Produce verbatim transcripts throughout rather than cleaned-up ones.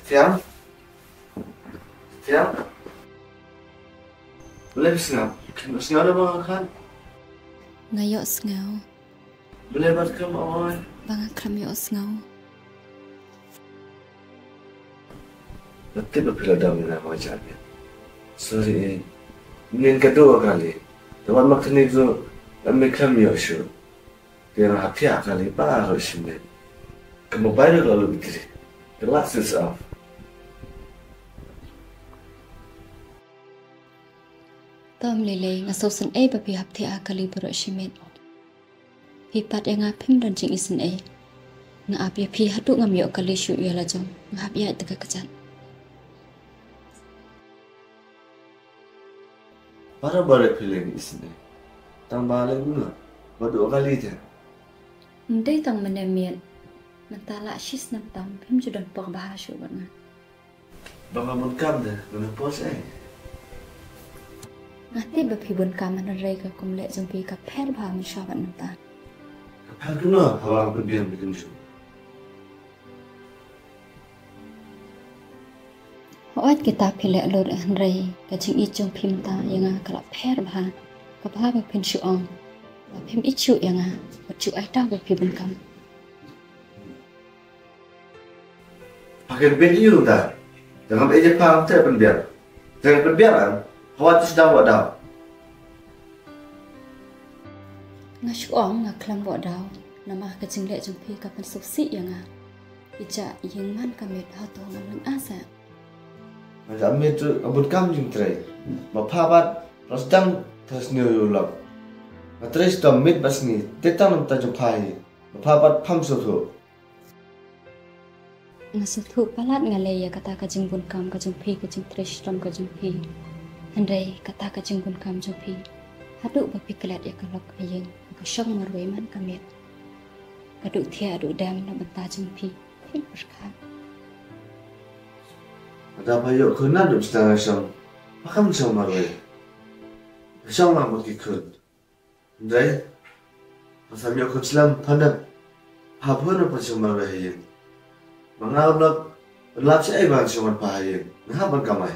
Tiang. Tiang. Balei phi sngew? Phi sngew da ba nga khlem. Nga ïohsngew. Balei ba khlem oi? Ba nga khlem ïohsngew. Nga tip ba phi la dom ïa nga ba nga jah miet. Sorry eh. Mynnin ka dei ka kali. Tang ba ma kane ka dei, em, me khlem ïoh shuh. Te nga hap thiah kali baroh shi miet. Ka mobile ka la lut battery. Ka la switch off. To ym lei lei, nga sngewsynei ba phi hap thiah kali baroh shi miet. Phi pat ïa nga phim don jingisynei. Nga ap ïa phi haduh ngam ïoh kali shuh ïa la jong. Nga hap ïaid da ka kjat. Para ba rek phi leng isynei. Tang ba leng mano ba duh kali te. Ym dei tang mynne miet. Mynta la shi snem tam phim ju don pok bha shuh bad nga. Ba nga bun kam te, nga bun pok eh. Nga tip ba phi bun kam, hynrei ka kum leh jong phi ka pher bha mynshuwa bad mynta. Ka pher kumno, haba nga pynbiang phi kumjuh. Hooid kita phi leh lut, hynrei ka jingïeit jong phi mynta ïa nga ka la pher bha. Ka bha ba phin shu ong ba phim ïeit shuh ïa nga, bad shu ai daw ba phi bun kam. Pha kyrpad ïa u da. Te ngam ïeit ïa pha, ngam treh pynbiang. Te ngam pynbiang, em. Hooid, to sdang wad daw. Nga shu ong nga khlem wad daw. Namar ka jingleh jong phi ka pynsngewsih ïa nga. Ïa ka jingman ka miet hato ngam lyngngoh sa. Nga jah miet ruh nga bun kam jingtrei. Ma pha pat la sdang trei sniew ïa u lok. Nga trei shitom miet bad sngi, te tang na bynta jong pha hi. Ma pha pat pham sngewthuh. Nga sngewthuh palat nga leh ïa kata ka jingbun kam ka jong phi, ka jingtrei shitom ka jong phi. Hynrei kata ka jingbun kam jong phi, haduh ba phi klet ïa ka lok ha ïing, ka shong marwei man ka miet. Ka duh thiah duh dem na bynta jong phi, phim pyrkhat. Lada pha ïoh khun naduh mynta nga shong, pha kam shong marwei. Ka shong lang bad ki khun. Hynrei pha sam ïoh khun slem, pha nep. Pha bun na pha shong marwei ha ïing. Ma nga u lok, lap shaei ban shong bad pha ha ïing. Nga hap ban kamai.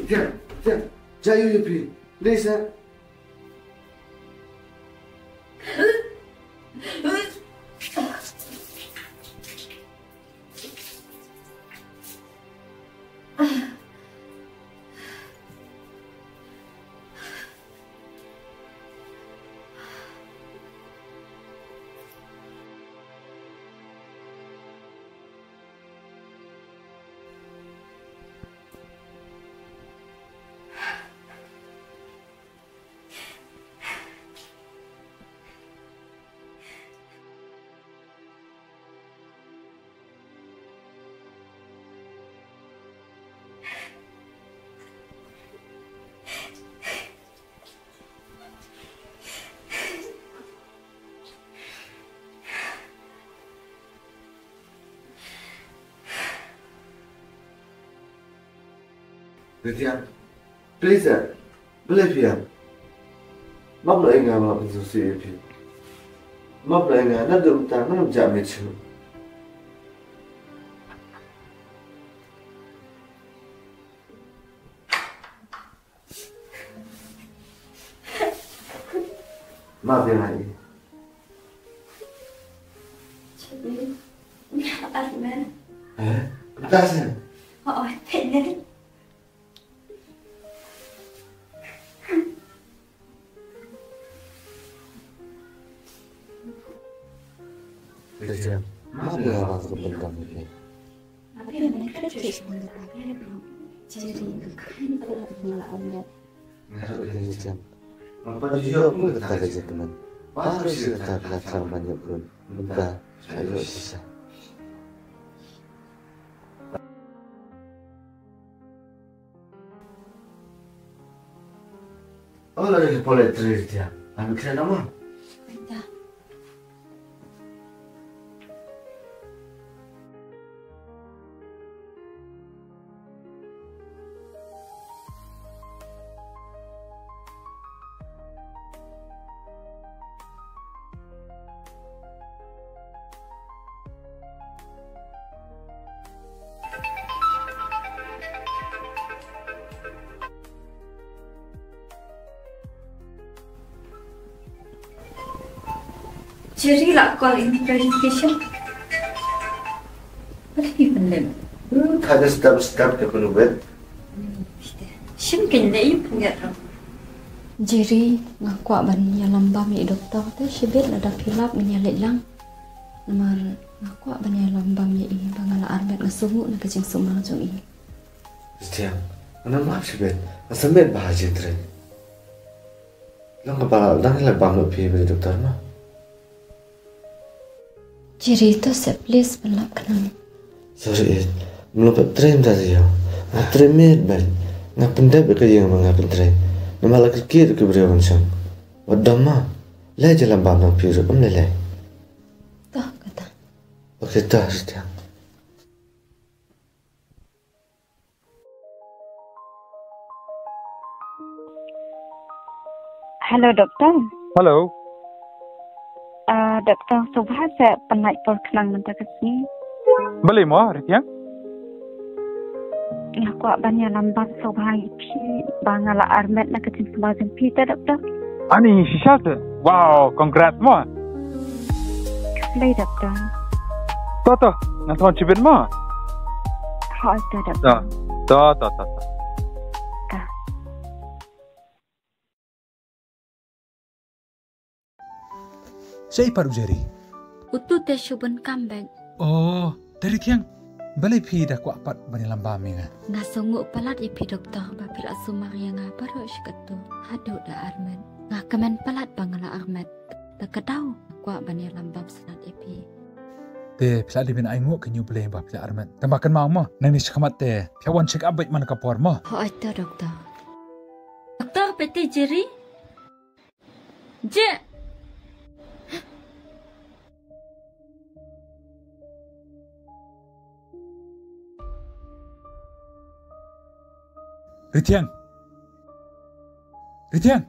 Tiang, tiang, jia ïa phi. Please, eh. Retiang, please, eh, balei phi ïam? Map noh ïa nga, map noh ïa phi. Map noh ïa nga, naduh mynta ngam jah miet shuh. Map ïa nga. Chut, Min. Ar men. Eh? Kumta seh? Oh, oh, peit ne. Retiang. Map nga la sngewbha ban dam ïa phi. Nga ruh ïa ka jingïasyllok. Nga pat ju ïoh kum kata ka jingkmen. Baroh shi katta phi la thrang ban ïoh kum. Mynta phi la ïoh shisha. Oh, la dei ka pole trei, Ritiang. Ngan kren namar. Jerry la call in verification. What have you been doing? Hmm, ka da step step ka pynwet. Shim kin ne yu pynwet ram. Jerry, nga kwah ban ïalam bam ïa i doktor te shibit lada phi lap ngin ïa leit lang. Namar nga kwah ban ïalam bam ïa i ba nga la armet, nga sngew na ka jingsumar jong i. Ritiang, nga map shibit, nga sngewbha ha jingtrei. Long ka ba la dang la bam lut phi bad i doktor ma. Jerry, to sa please ban lap khnang. Sorry, eh. Mlong pat trei mynta ïa. Nga trei miet bad nga pyndep ïa ka ïing ba nga pyntrei. Namar la kyrkieh ïa ki briew ban shong. Wat dom ma. Leh ïalam bam dang phi ruh, ym lei lei. To kata. Okay, to, Ritiang. Hello, Doctor. Hello. Ah, Doctor, sngewbha sa pynlait por khnang mynta ka sngi. Balei mo, Ritiang? Nga kwah ban ïalam bam sngewbha ïa phi ba nga la armet na ka jingsumar jong phi te, Doctor. Ani shisha te. Wow, congrats mo. Khublei, Doctor. To, to, ngan thon shibit mo. Hooid, to, Doctor. To, to, to, to. Shaei pat u Jerry? Utu te shu bun kam bad. Oh, te Ritiang. Balei phi da kwah pat ban ïalam bam ïa nga? Nga sngew palat ïa phi, Doctor, ba phi la sumar ïa nga baroh shi katto haduh da armet. Nga kmen palat ba nga la armet. Da ka daw nga kwah ban ïalam bam sanad ïa phi. Te phi la dei ban ainguh ka ïa U Blei ba phi la armet. Tang ba kynmaw mo, nangne shakhmat te phi wan check up bad man ka por mo. Hooid, Doctor. Doctor, peit te Jerry. Je. Ritiang. Ritiang.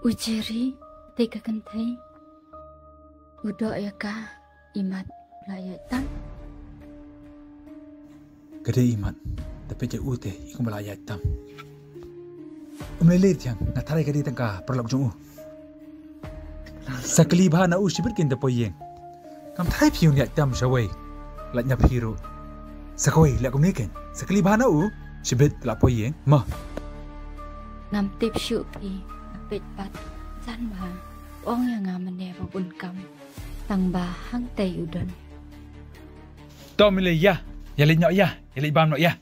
U Jerry, te ka kynthei. U doh ïa ka. Imat, la ïaid tam. Ka dei imat, da peit ïa u te i kumba la ïaid tam. Um lei lei Ritiang, nga tharai ka dei tang ka paralok jong u. Sa kylli bha na u shibit kin da poi ïing. Ngam tharai phi un ïaid tam shawei. Lait na phi ruh. Sa kawei leh kumne kin. Sa kylli bha na u shibit la poi ïing. Mo. Ngam tip shuh phi, nga peit pat. Jan bha. Ong ïa nga mynne ba bun kam. Tang ba hangtei u don. To mile ïa, ïa leit noh ïa, ïa leit bam noh ïa.